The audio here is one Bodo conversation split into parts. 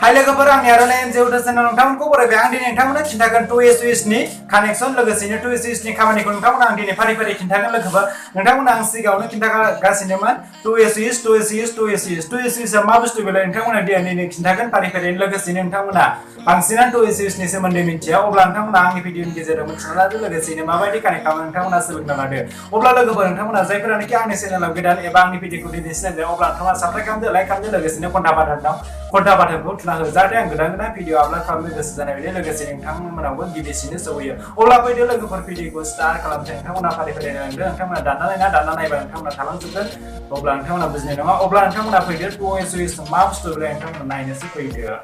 हाय लोगोफोर आंनि आर'नाइ जेउदा चेनेल नोंथांमोनखौ बरायबाय आं दिनै नोंथांमोननो खिन्थागोन 2A सुइचनि कानेक्सन लोगोसेनो 2A सुइचनि खामानिखौ नोंथांमोननो आं दिनै फारि फारि खिन्थागोन लोगोफोर नोंथांमोननो आं सिगाङावनो खिन्थागासिनोमोन 2A सुइचआ मा बुस्थु बेलाय नोंथांमोननो दिनै खिन्थागोन फारि फारि लोगोसेनो नोंथांमोनहा बांसिनानो 2A सुइचनि सोमोन्दै मिन्थिया अब्ला नोंथांमोनहा आंनि भिडिअनि गेजेरजों मिथिना लादो लोगोसेनो माबायदि कानेक्ट खालामो नोंथांमोनहा सोलोंना लादो अब्ला लोगोफोर नोंथांमोनहा जायफोरानोखि आंनि चेनेलाव गोदान एबा आंनि भिडिअखौ दिनै सिनायदों अब्ला नोंथाङा साबस्क्राइब खालामदो लाइक खालामदो लोगोसेनो घन्टा बाटनखौ थुना हो जाहाथे आं गोदान भिडिअ आपलोड खालामनो गोसो जानाय बायदि लोगोसे नोंथांमोनावबो गिबिसिनै सौहैयो अब्ला फैदो लोगोफोर भिडिअखौ स्टार्ट खालामसै नोंथांमोना फारि फारि नायलांदो नोंथांमोना दानना नायबा नोंथांमोना थालांजोबगोन अब्ला नोंथांमोना बुजिनाय नङा अब्ला नोंथांमोना फैदो 2A सुइच मा बुस्थु बेलाय नोंथांमोना नायनोसै फैदो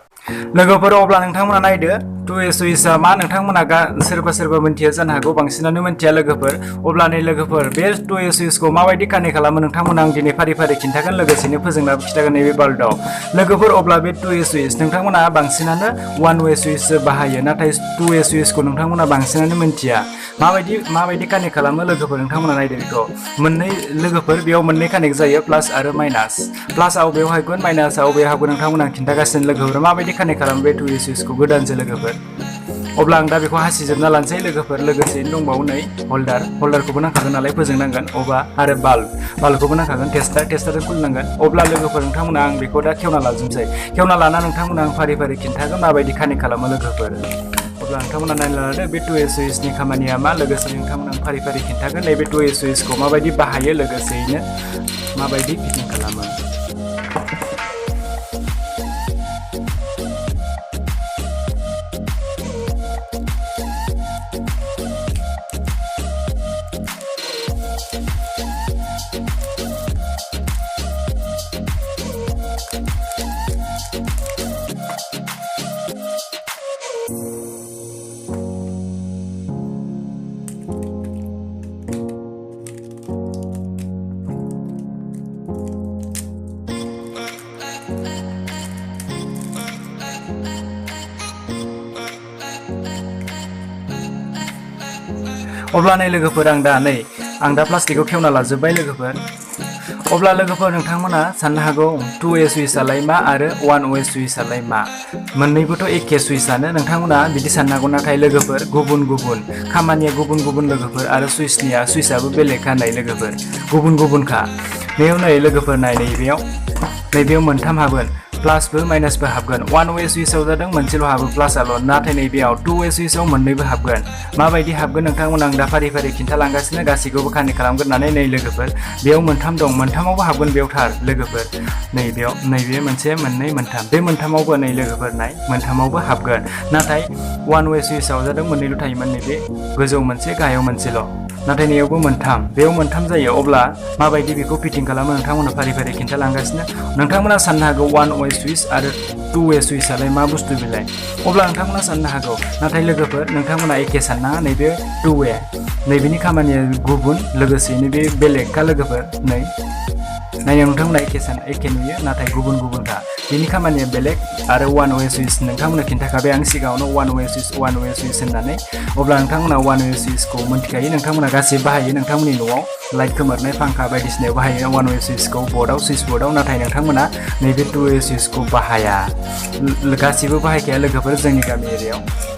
लोगोफोर अब्ला नोंथांमोना नायदो 2A सुइचआ मा नोंथांमोना सोरबा मिन्थिया जानो हागौ बांसिनानो मिन्थिया लोगोफोर अब्ला नै लोगोफोर बे 2A सुइचखौ माबायदि कानेक्ट खालामो नोंथांमोना आं दिनै फारि फारि खिन्थागोन लोगोसेनो फोजोंनाबो खिन्थागोन नैबे बाल्बआव लोगोफोर अब्ला बे 2A सुइच नोंथांमोना बांसिनानो 1-way सुइच बाहायो नाथाय 2A सुइचखौ नोंथांमोना बांसिनानो मिन्थिया माबायदि कानेक्ट खालामो लोगोफोर नोंथांमोना नायदो बेखौ मोननै लोगोफोर बेयाव मोननै कानेक्ट जायो प्लास आरो माइनास प्लासआव बेयाव हायगोन माइनासआव बेयाव हायगोन नोंथांमोना खिन्थागासिनो लोगोफोर माबायदि कानेक्ट खालामो बे 2A सुइचखौ गोदानसो लोगोफोर अब्ला आं दा बेखौ हासिजोबना लानोसै लोगोफोर लोगोसेनो दंबावो नै हल्डारखौबो नांखागोन नालाय फोजोंनांगोन अब्ला आरो बाल्बखौबो नांखागोन टेस्टारजों खुलिनांगोन अब्ला लोगोफोर नोंथांमोना आं बेखौ दा खेवना लाजोबनोसै खेवना लाना नोंथांमोना आं फारि फारि खिन्थागोन माबायदि कानेक्ट खालामो लोगोफोर अब्ला नोंथांमोना नायना लादो बे 2A सुइचनि खामानिया मा लोगोसे नोंथांमोना आं फारि फारि खिन्थागोन नैबे 2A सुइचखौ माबायदि बाहायो लोगोसेयैनो माबायदि फिटिं खालामो अब्ला नै लोगोफोर आं दा प्लास्टिकखौ खेवना लाजोबबाय लोगोफोर अब्ला लोगोफोर नोंथांमोना साननो हागौ 2A सुइचआलाय मा आरो 1-way सुइचआलाय मा मोननैबोथ' एखे सुइचआनो नोंथांमोना बिदि साननो हागौ नाथाय लोगोफोर गुबुन खामानिया गुबुन लोगोफोर आरो सुइचआबो बेलेगखा नै लोगोफोर गुबुनखा बेयाव नै लोगोफोर नैबेयाव मोनथाम हाबगोन प्लासबो माइनासबो हाबगोन 1-way सुइचआव जादों मोनसेल' हाबो प्लासआल' नाथाय नैबेयाव 2-way सुइचआव मोननैबो हाबगोन माबायदि हाबगोन नोंथांमोना आं दा फारि फारि खिन्थालांगासिनो गासैखौबो कानेक्ट खालामग्रोनानै नै लोगोफोर बेयाव मोनथाम दं मोनथामावबो हाबगोन बेयाव थार लोगोफोर नैबे मोनसे मोननै मोनथाम बे मोनथामावबो नै लोगोफोर मोनथामावबो हाबगोन नाथाय 1-way सुइचआव जादों मोननैल' थायोमोन नैबे गोजौ मोनसे गाहायाव मोनसेल' नाथाय नैयावबो बेयाव मोनथाम जायो अब्ला माबायदि बेखौ फिटिं खालामो नोंथांमोना फारि फारि खिन्थालांगासिनो नोंथांमोना साननो हागौ 1-way सुइच आरो 2-way सुइचआलाय मा बुस्थु बेलाय अब्ला नोंथांमोना साननो हागौ नाथाय लोगोफोर नोंथांमोना एखे साननाङा नैबे 2-way नैबेनि खामानिया गुबुन लोगोसेनो बे बेलेगखा लोगोफोर नायनायाव नोंथांमोना एखे नुयो नाथाय गुबुनखा बेनि खामानिया बेलेग आरो 1-way सुइच नोंथांमोना खिन्थाखाबाय आं सिगाङावनो 1-way सुइच होननानै अब्ला नोंथांमोना 1-way सुइचखौ मिन्थिखायो नोंथांमोना गासैबो बाहायो नोंथांमोननि न'आव लाइट खोमोरनाय फांखा बायदिसिनायाव बाहायो 1-way सुइचखौ सुइच बर्डआव नाथाय नोंथांमोना नैबे 2-way सुइचखौ बाहाया गासैबो बाहायखाया लोगोफोर जोंनि गामि एरियायाव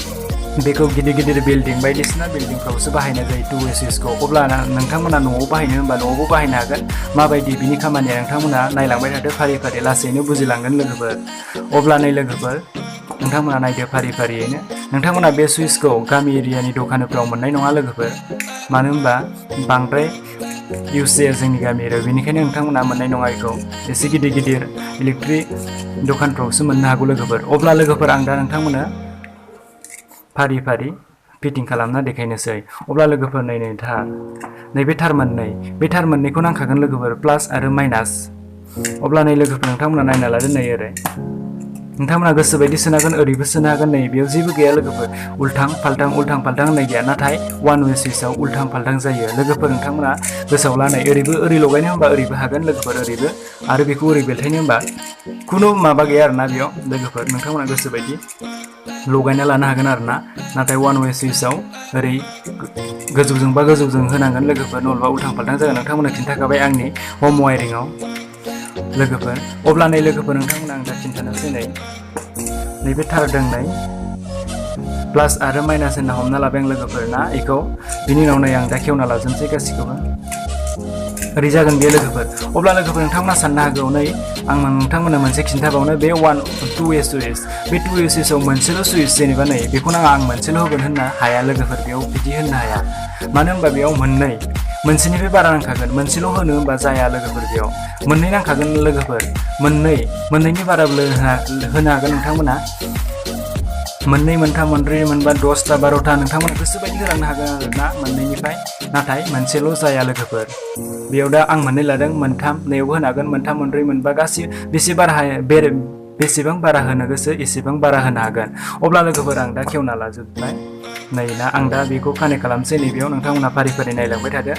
बेखौ गिदिर बिल्डिं बायदिसिना बिल्डिंफ्रावसो बाहायनाय जायो 2-way सुइचखौ अब्ला नोंथांमोना न'आव बाहायनो होनबा न'आवबो बाहायनो हागोन माबायदि बिनि खामानिया नोंथांमोना नायलांबाय थादो फारि फारि लासैनो बुजिलांगोन लोगोफोर अब्ला नै लोगोफोर नोंथांमोना नायदो फारि फारियैनो नोंथांमोना बे सुइचखौ गामि एरियानि दखानफ्राव मोननाय नङा लोगोफोर मानो होनबा बांद्राय इउज जाया जोंनि गामि एरियायाव बेनिखायनो नोंथांमोना मोननाय नङा बेखौ एसे गिदिर इलेक्ट्रिक दखानफ्रावसो मोननो हागौ लोगोफोर अब्ला लोगोफोर आं दा नोंथांमोना फारि फारि फिटिं खालामना देखायनोसै अब्ला लोगोफोर नैबे थार मोननैखौ नांखागोन लोगोफोर प्लास आरो माइनास अब्ला नै लोगोफोर नोंथांमोना नायना लादो नै ओरै नोंथांमोना गोसोबायदि सोनो हागोन ओरैबो सोनो हागोन नै बेयाव जेबो गैया लोगोफोर उल्थां फाल्थां होननाय गैया नाथाय 1-way सुइचआव उल्थां फाल्थां जायो लोगोफोर नोंथांमोना गोसोआव लानाय ओरै लगायनो होनबा ओरैबो हागोन लोगोफोर ओरैबो आरो बेखौ ओरै बेलथायनो होनबा खुनु माबा गैया आरोना बेयाव लोगोफोर नोंथांमोना गोसोबायदि लगायना लानो हागोन आरोना नाथाय 1-way सुइचआव ओरै गोजौजों होनांगोन लोगोफोर नलबा उल्थां फाल्थां जागोन नोंथांमोना खिन्थाखाबाय आंनि हम वायरिंआव लोगोफोर अब्ला नै लोगोफोर नोंथांमोना आं दा खिन्थानोसै नै नैबे थारदों नै प्लास आरो माइनास होनना हमना लाबाय आं लोगोफोर ना इखौ बिनि उनाव नै आं दा खेवना लाजोबनोसै गासिखौबो ओरै जागोन बे लोगोफोर अब्ला लोगोफोर नोंथांमोना साननो हागौ नै आं नोंथांमोननो मोनसे खिन्थाबावनो बे 2A सुइस बे 2A सुइसआव मोनसेल' सुइस जेनेबा नै बेखौनो आं मोनसेल' होगोन होननो हाया लोगोफोर बेयाव बिदि होननो हाया मानो होनबा बेयाव मोननै मोनसेनिफ्राय बारा नांखागोन मोनसेल' होनो होनबा जाया लोगोफोर बेयाव मोननै नांखागोन लोगोफोर मोननैनि बाराबो होनो हागोन नोंथांमोना मोननै मोनथाम मोनब्रै मोनबा 10टा 12टा नोंथांमोना गोसोबायदि होलांनो हागोन आरोना मोननैनिफ्राय नाथाय मोनसेल' जाया लोगोफोर बेयाव दा आं मोननै लादों मोनथाम नैयावबो होनो हागोन मोनथाम मोनब्रै मोनबा गासिबो बेसेबां बारा होनो गोसो एसेबां बारा होनो हागोन अब्ला लोगोफोर आं दा खेवना लाजोबबाय नै ना आं दा बेखौ कानेक्ट खालामसै नैबेयाव नोंथांमोना फारि फारि नायलांबाय थादो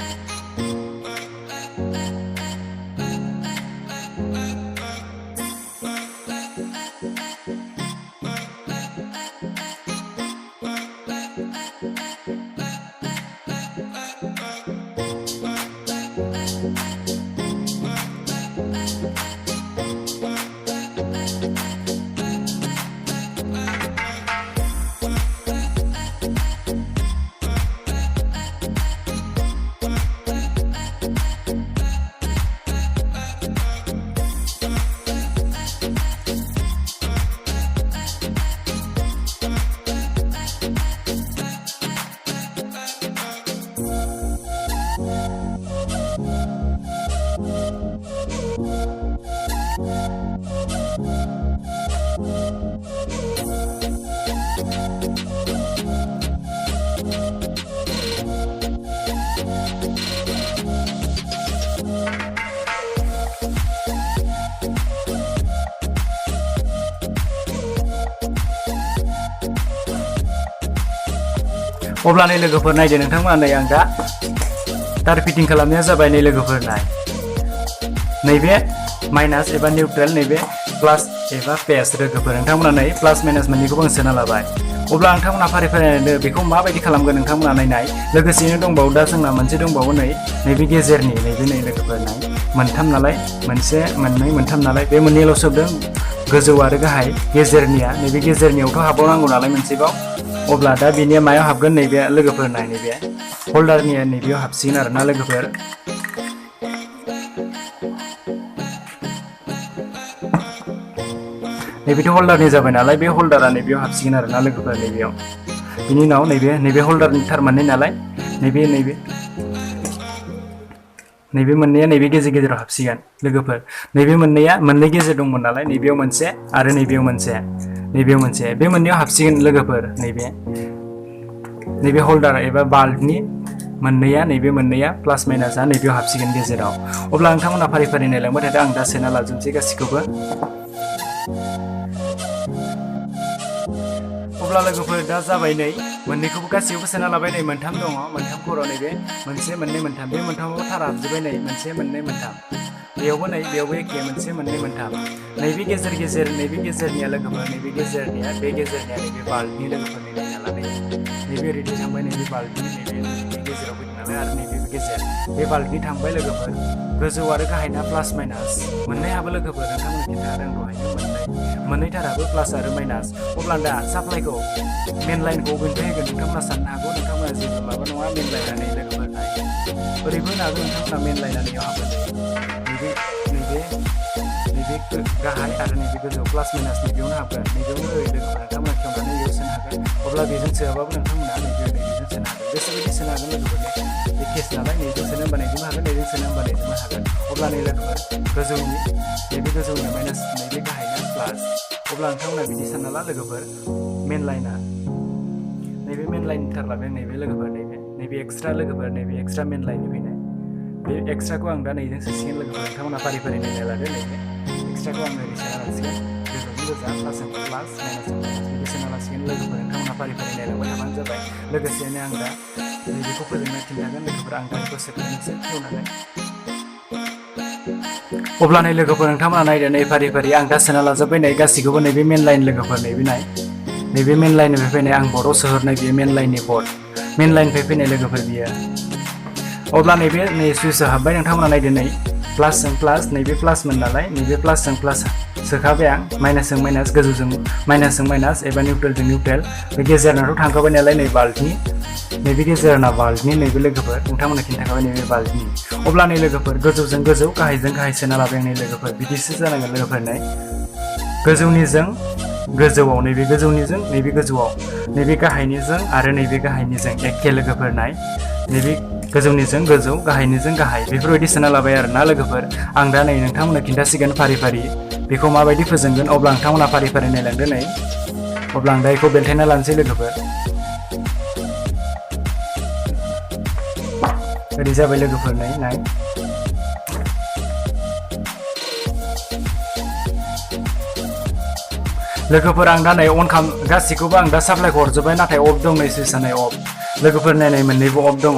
अब्ला नै लोगोफोर नायदो नोंथांमोना नै आं दा तार फिटिं खालामनाया जाबाय नै लोगोफोर नाय नैबे माइनास एबा निउट्रेल नैबे प्लास एबा पेस लोगोफोर नोंथांमोना नै प्लास माइनास मोननैखौबो आं सोना लाबाय अब्ला नोंथांमोना फारि फारि नायदो बेखौ माबायदि खालामगोन नोंथांमोना नायनाय लोगोसेनो दंबावो दा जोंना मोनसे दंबावो नैबे गेजेरनि नैबे नै लोगोफोर नाय मोनथाम नालाय मोनसे मोननै मोनथाम नालाय बे मोननैल' सोबदों गोजौ आरो गाहाय गेजेरनिया नैबे गेजेरनियावथ' हाबावनांगौ नालाय मोनसेबाव अब्ला दा बेनिया मायाव हाबगोन नैबे लोगोफोर नाय नैबे हल्डारनिया नैबेयाव हाबसिगोन आरोना लोगोफोर नैबेथ' हल्डारनि जाबाय नालाय बे हल्डारा नैबेयाव हाबसिगोन आरोना लोगोफोर नैबेयाव बिनि उनाव नैबे हल्डारनि थार मोननै नालाय नैबे मोननैया नैबे गेजेराव हाबसिगोन लोगोफोर नैबे मोननैया मोननै गेजेर दंमोन नालाय नैबेयाव मोनसे आरो नैबेयाव मोनसे बे मोननैयाव हाबसिगोन लोगोफोर नैबे हल्डार एबा बाल्बनि मोननैया नैबे मोननैया प्लास माइनासआ नैबेयाव हाबसिगोन गेजेराव अब्ला नोंथांमोना फारि फारि नायलांबाय थादो आं दा सोना लाजोबनोसै गासिखौबो अब्ला लोगोफोर दा जाबाय नै मोननैखौबो गासैखौबो सोना लाबाय नै मोनथाम दङ मोनथाम खर' नैबे मोनसे मोननै मोनथाम बे मोनथामावबो थार हाबजोब्बाय नै मोनसे मोननै मोनथाम बेयावबो एखे मोनसे मोननै मोनथाम नैबे गेजेर नैबे गेजेरनिया लोगोफोर नैबे गेजेरनिया नैबे बाल्बनि लोगोफोरनि नायना लानाय नैबे ओरैनो थांबाय नैबे बाल्बनि नैबे गेजेराव फैदों नालाय आरो नैबे गेजेर बे बाल्बनि थांबाय लोगोफोर गोजौ आरो गाहायना प्लास माइनास मोननैहाबो लोगोफोर नोंथांमोननि खिन्थादों दहायनो मोननै थाराबो प्लास आरो माइनास अब्ला दा साप्लाइखौ मेन लाइनखौ अबेनिफ्राय होगोन नोंथांमोना साननो हागौ नोंथांमोना जेबो माबा नङा मेन लाइनानै लोगोफोर नाय ओरैबो होनो हागौ नोंथांमोना मेन लाइनानैयाव हाबगोन नैबे गाहाय आरो नैबे गोजौ प्लास माइनास नैबेयावनो हाबगोन नैबेयावनो ओरै लोगोफोर नोंथांमोना खेवनानै बेयाव सोनो हागोन अब्ला बेजों सोआबाबो नोंथांमोना नैबेजों सोनो हागोन गोसोबायदि सोनो हागोन लोगोफोर बे केस नालाय नैजों सोनो होनबा नैजोंबो हागोन नैजों सोनो होनबा नैजोंबो हागोन अब्ला नै लोगोफोर नैबे गोजौनि माइनास नैबे गाहायना प्लास अब्ला नोंथांमोना बिदि सानना ला लोगोफोर मेन लाइना नैबे मेन लाइननि थार लाबाय नैबे लोगोफोर नैबे एक्सट्रा लोगोफोर नैबे एक्सट्रा मेन लाइननि फैनाय बे एक्सट्राखौ आं दा नैजों सोसिगोन लोगोफोर नोंथांमोना फारि फारि नायना लादो नैबे एक्सट्राखौ आं ओरै सोना लासिगोन गोजौजों गोजा प्लासजों प्लास माइनासजों माइनास बिदि सोना लासिगोन लोगोफोर नोंथांमोना फारि फारि नायलांबाय थाबानो जाबाय लोगोसेनो आं दा नैबेखौ फोजोबनो खिन्थागोन लोगोफोर आं दा बेखौ सोखांनोसै खेवनानै अब्ला नै लोगोफोर नोंथांमोना नायदो नै फारि फारि आं दा सोना लाजोब्बाय नै गासिखौबो नैबे मेन लाइन लोगोफोर नैबे मेन लाइननिफ्राय फैनाय आं बर्डआव सोहरनाय बेयो मेन लाइननि बर्ड मेन लाइननिफ्राय फैनाय लोगोफोर बियो अब्ला नै सुइचआव हाबबाय नोंथांमोना नायदो नै प्लासजों प्लास नैबे प्लासमोन नालाय नैबे प्लासजों प्लास सोखाबाय आं माइनासजों माइनास गोजौजों माइनासजों माइनास एबा निउट्रेलजों निउट्रेल बे गेजेरनाथ' थांखाबाय नालाय नै बाल्बनि नैबे गेजेरना बाल्बनि नैबे लोगोफोर नोंथांमोना खिन्थाखाबाय नैबे बाल्बनि अब्ला नै लोगोफोर गोजौजों गोजौ गाहायजों गाहाय सोना लाबाय आं नै लोगोफोर बिदिसो जानांगोन लोगोफोर नै गोजौनिजों गोजौआव नैबे गोजौनिजों नैबे गोजौआव नैबे गाहायनिजों आरो नैबे गाहायनिजों एखे लोगोफोर नाय नैबे गोजौनिजों गोजौ गाहायनिजों गाहाय बेफोरबायदि सोना लाबाय आरोना लोगोफोर आं दा नै नोंथांमोननो खिन्थासिगोन फारि फारि बेखौ माबायदि फोजोंगोन अब्ला नोंथांमोना फारि फारि नायलांदो नै अब्ला आं दा बेखौ बेलथायना लानोसै लोगोफोर ओरै जाबाय लोगोफोर नाय लोगोफोर आं दा नै अन खालाम गासैखौबो आं दा साप्लाइखौ हरजोब्बाय नाथाय अफ दं नै सुइचआ नै अफ लोगोफोर नायनाय मोननैबो अफ दङ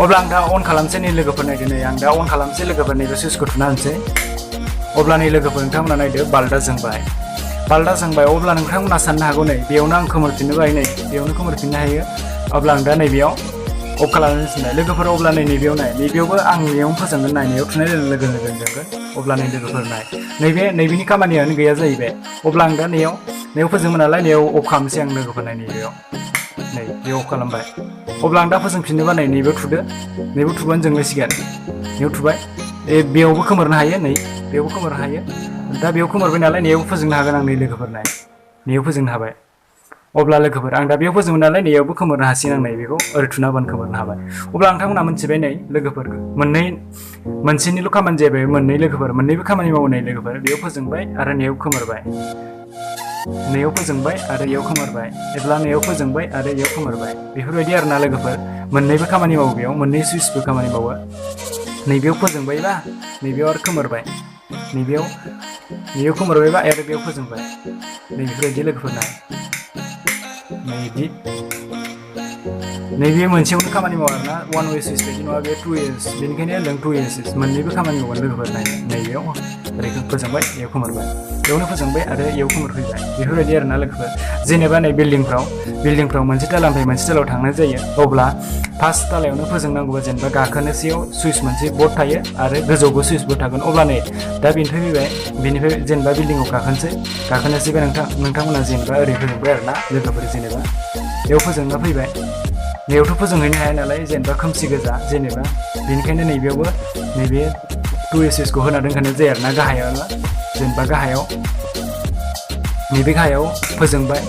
अब्ला आं दा अन खालामसै नै लोगोफोर नायदो नै आं दा अन खालामसै लोगोफोर नैबे सुइचखौ थुना होनोसै अब्ला नै लोगोफोर नोंथांमोना नायदो बाल्बा जोंबाय अब्ला नोंथांमोना साननो हागौ नै बेयावनो आं खोमोरफिननोबो हायो नै बेयावनो खोमोरफिननो हायो अब्ला आं दा नैबेयाव अफ खालामनो थिनबाय लोगोफोर अब्ला नै नैबेयाव नाय नैबेयावबो आं नैयावनो फोजोंगोन नायनायाव थुनाय लोगो लोगो जोंगोन अब्ला नै लोगोफोर नाय नैबेनि खामानियानो गैया जाहैबाय अब्ला आं दा नैयाव फोजोंगोन नालाय नैयाव अफ खालामसै आं लोगोफोर नाय नैबेयाव नै बेयाव अफ खालामबाय अब्ला आं दा फोजोंफिननोबा नै नैबेयाव थुदो नैबेयाव थुबानो जोंलायसिगोन नैयाव थुबाय बेयावबो खोमोरनो हायो नै बेयावबो खोमोरनो हायो दा बेयाव खोमोरबाय नालाय नैयावबो फोजोंनो हागोन आं नै लोगोफोर नाय नैयाव फोजोंनो हाबाय अब्ला लोगोफोर आं दा बेयाव फोजोंगोन नालाय नैयावबो खोमोरनो हासिगोन आं नै बेखौ ओरै थुना होबानो खोमोरनो हाबाय अब्ला नोंथांमोना मोनथिबाय नै लोगोफोर मोनसेनिल' खामानि जाहैबाय मोननै लोगोफोर मोननैबो खामानि मावो नै लोगोफोर बेयाव फोजोंबाय आरो नैयाव खोमोरबाय नैयाव फोजोंबाय आरो इयाव खोमोरबाय एब्ला नैयाव फोजोंबाय आरो इयाव खोमोरबाय बेफोरबायदि आरोना लोगोफोर मोननैबो खामानि मावो बेयाव मोननै सुइचबो खामानि मावो नैबेयाव फोजोंबायबा नैबेयाव आरो खोमोरबाय नैबेयाव खोमोरबायबा आरो बेयाव फोजोंबाय नै बेफोरबायदि लोगोफोर नाय नैबे मोनसेयावनो खामानि मावो आरोना वान वे सुइच बायदि नङा बे 2S बेनिखायनो होनदों 2S मोननैबो खामानि मावगोन लोगोफोर नाय नैबेयाव ओरै फोजोंबाय इयाव खोमोरबाय बेयावनो फोजोंबाय आरो इयाव खोमोरफैबाय बेफोरबायदि आरोना लोगोफोर जेनेबा नै बिल्डिंफ्राव मोनसे दालानिफ्राय मोनसे दालायाव थांनाय जायो अब्ला फार्स्ट दालायावनो फोजोंनांगौबा जेनेबा गाखोनोसैयाव सुइच मोनसे बर्ड थायो आरो गोजौआवबो सुइच बर्ड थागोन अब्ला नै दा बेनिफ्राय फैबाय बेनिफ्राय जेनेबा बिल्डिंआव गाखोनोसैबा नोंथांमोना जेनेबा ओरै फोजोंबाय आरोना लोगोफोर जेनेबा बेयाव फोजोंना फैबाय नैयावथ' फोजोंहैनो हाया नालाय जेनेबा खोमसि गोजा जेनेबा बेनिखायनो नैबेयावबो नैबे 2SSखौ होना दोनखानाय जायो आरोना गाहायाव जेनेबा नैबे गाहायाव फोजोंबाय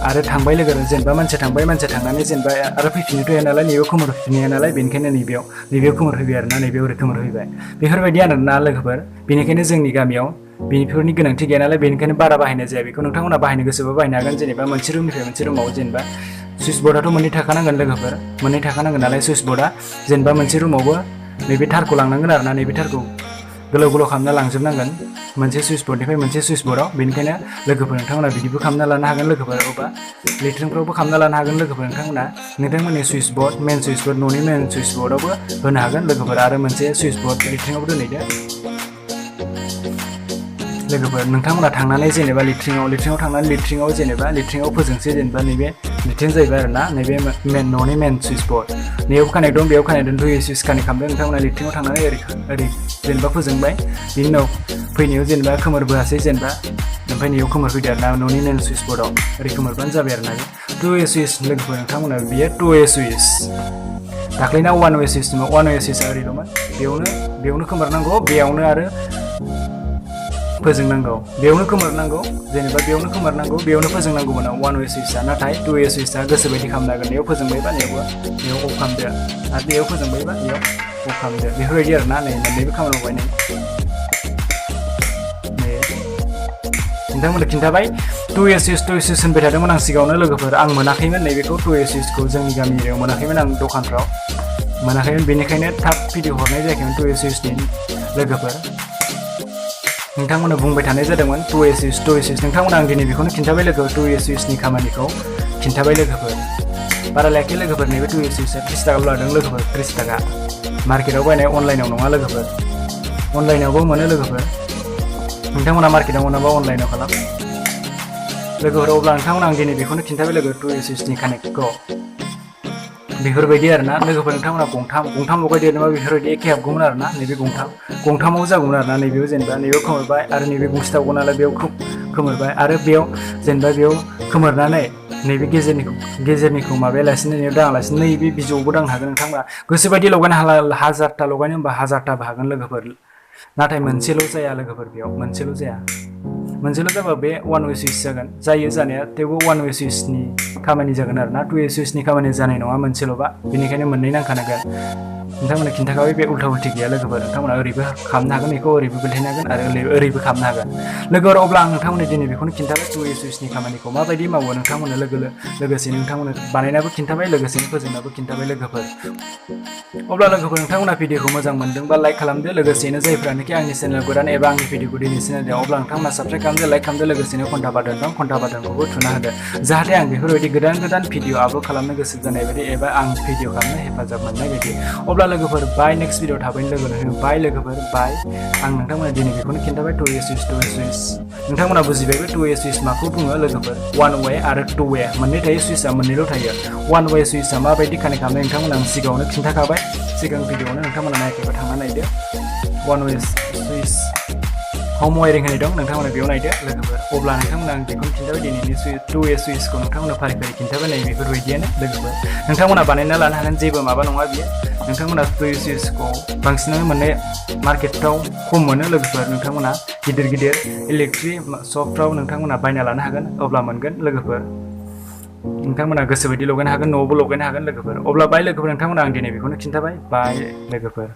आरो थांबाय लोगो जेनेबा मानसिया थांनानै जेनेबा आरो फैफिननोथ' हाया नालाय नैबेयाव खोमोरफिननो हाया नालाय बेनिखायनो नैबेयाव खोमोरफैबाय आरोना नैबेयाव ओरै खोमोरफैबाय बेफोरबायदि आरोना लोगोफोर बेनिखायनो जोंनि गामियाव बेफोरनि गोनांथि गैया नालाय बेनिखायनो बारा बाहायनाय जाया बेखौ नोंथांमोना बाहायनो गोसोबा बाहायनो हागोन जेनेबा मोनसे रुमनिफ्राय मोनसे रुमाव जेनेबा सुइच बर्डआथ' मोननै थाखानांगोन लोगोफोर मोननै थाखानांगोन नालाय सुइच बर्डआ जेनेबा मोनसे रुमावबो नैबे थारखौ लांनांगोन आरोना नैबे थारखौ गोलाव खालामना लांजोबनांगोन मोनसे सुइच बर्डनिफ्राय मोनसे सुइच बर्डआव बेनिखायनो लोगोफोर नोंथांमोना बिदिबो खालामना लानो हागोन लोगोफोर अबा लेट्रिनफ्रावबो खालामना लानो हागोन लोगोफोर नोंथांमोननि सुइच बर्ड मेन सुइच बर्ड न'नि मेन सुइच बर्डआवबो होनो हागोन लोगोफोर आरो मोनसे सुइच बर्ड लेट्रिनावबो दोनहैदो लोगोफोर नोंथांमोना थांनानै जेनेबा लेट्रिनाव थांनानै लेट्रिनाव फोजोंसै जेनेबा नैबे लेट्रिन जाहैबाय आरोना नैबे न'नि मेन सुइच बर्ड नैयाव कानेक्ट दं बेयाव कानेक्ट दं 2S कानेक्ट खालामदों नोंथांमोना लेट्रिनाव थांनानै ओरै जेनेबा फोजोंबाय बिनि उनाव फैनायाव जेनेबा खोमोरबोआसै जेनेबा ओमफ्राय नैयाव खोमोरफैदो आरोना न'नि मेन सुइच बर्डआव ओरै खोमोरबानो जाबाय आरोना 2S लोगोफोर नोंथांमोना बियो 2S दाख्लैना 1S दंमोन 1S ओरैल'मोन बेयावनो खोमोरनांगौ बेयावनो आरो फोजोंनांगौ बेयावनो खोमोरनांगौ जेनेबा बेयावनो फोजोंनांगौमोन 1S नाथाय 2S गोसोबायदि खालामनो हागोन नैयाव फोजोंबायबा नैयाव अफ खालामदो आरो बेयाव फोजोंबायबा बेयाव अफ खालामदो बेफोरबायदि आरोना नै मोननैबो खामानि मावबाय नै नोंथांमोननो खिन्थाबाय 2S होनबाय थादोंमोन आं सिगाङावनो लोगोफोर आं मोनाखैमोन नैबेखौ 2Sखौ जोंनि गामि एरियायाव मोनाखैमोन आं दखानफ्राव मोनाखैमोन बेनिखायनो थाब भिडिअ हरनाय जायाखैमोन 2Sनि लोगोफोर नोंथांमोननो बुंबाय थानाय जादोंमोन 2S नोंथांमोना आं दिनै बेखौनो खिन्थाबाय लोगो 2Sनि खामानिखौ खिन्थाबाय लोगोफोर बारा लायाखै लोगोफोर नैबे 2S 30 थाखाल' लादों लोगोफोर 30 थाखा मार्केटाव बायनाय अनलाइनाव नङा लोगोफोर अनलाइनावबो मोनो लोगोफोर नोंथांमोना मार्केटाव मोनाबा अनलाइनाव खालाम लोगोफोर अब्ला नोंथांमोना आं दिनै बेखौनो खिन्थाबाय लोगो 2Sनि कानेक्टखौ बेफोरबायदि आरोना लोगोफोर नोंथांमोना गंथाम लगायदेरनोबा बेफोरबायदि एखे हाबगौमोन आरोना नैबे गंथामाव जागौमोन आरोना नैबेयाव जेनेबा नैबेयाव खोमोरबाय आरो नैबे गंसे थाबावगोन नालाय बेयाव खोमोरबाय आरो बेयाव जेनेबा बेयाव खोमोरनानै नैबे गेजेरनिखौ माबायालासिनो नैबे दाङालासिनो नैबे बिजौआवबो दांनो हागोन नोंथांमोना गोसोबायदि लगायनो हाजारथा लगायनो होनबा हाजारथाबो हागोन लोगोफोर नाथाय मोनसेल' जाया लोगोफोर बेयाव मोनसेल' जाया मोनसेल' जाबा बे वान वे सुइच जागोन जायो जानाया थेवबो वान वे सुइचनि खामानि जागोन आरोना टु वे सुइचनि खामानि जानाय नङा मोनसेल'बा बेनिखायनो मोननै नांखानांगोन नोंथांमोना खिन्थाखाबाय बे उल्था उल्थि गैया लोगोफोर नोंथांमोना ओरैबो खालामनो हागोन बेखौ ओरैबो बेलथायनो हागोन आरो ओरैबो खालामनो हागोन लोगोफोर अब्ला आं नोंथांमोननि दिनै बेखौनो खिन्थाबाय टु वे सुइचनि खामानिखौ माबायदि मावो नोंथांमोननो लोगोसे नोंथांमोननो बानायनाबो खिन्थाबाय लोगोसेनो फोजोबनाबो खिन्थाबाय लोगोफोर अब्ला लोगोफोर नोंथांमोना भिडिअखौ मोजां मोनदोंबा लाइक खालामदो लोगोसेनो जायफ्रानोखि आंनि चेनेल गोदान एबा आंनि भिडिअखौ दिनै सिनायदों अब्ला नोंथांमोना साबस्क्राइब खालामदो लाइक खालामदो लोगोसेनो घन्टा बाटन दं घन्टा बाटनखौबो थुना होदो जाहाथे आं बेफोरबायदि गोदान भिडिअ आपल'ड खालामनो गोसो जानाय बायदि एबा आं भिडिअ खालामनो हेफाजाब मोननाय बायदि अब्ला लोगोफोर बाय नेक्स्ट भिडिअ थाबैनो लोगो मोनगोन बाय लोगोफोर बाय आं नोंथांमोना दिनै बेखौनो खिन्थाबाय टु वे सुइच नोंथांमोना बुजिबायबो टु वे सुइच माखौ बुङो लोगोफोर वान वे आरो टु वे मोननै थायो सुइचआ मोननैल' थायो वान वे सुइचआ माबायदि कानेक्ट खालामनाय नोंथांमोना आं सिगाङावनो खिन्थाखाबाय सिगां भिडिअआवनो नोंथांमोना नायफैबा थांना नायदो वान वे सुइच हम वायरिं होनाय दं नोंथांमोना बेयाव नायदो लोगोफोर अब्ला नोंथांमोना आं बेखौनो खिन्थाबाय दिनैनि टु वे सुइचखौ नोंथांमोना फारि खिन्थाबाय नाय बेफोरबायदियानो लोगोफोर नोंथांमोना बानायना लानो हागोन जेबो माबा नङा बियो नोंथांमोना टु वे सुइचखौ बांसिनानो मोननाय मार्केटफ्राव खम मोनो लोगोफोर नोंथांमोना गिदिर इलेक्ट्रिक शपफ्राव नोंथांमोना बायना लानो हागोन अब्ला मोनगोन लोगोफोर नोंथांमोना गोसोबायदि लगायनो हागोन न'आवबो लगायनो हागोन लोगोफोर अब्ला बाय लोगोफोर नोंथांमोना आं दिनै बेखौनो खिन्थाबाय बाय लोगोफोर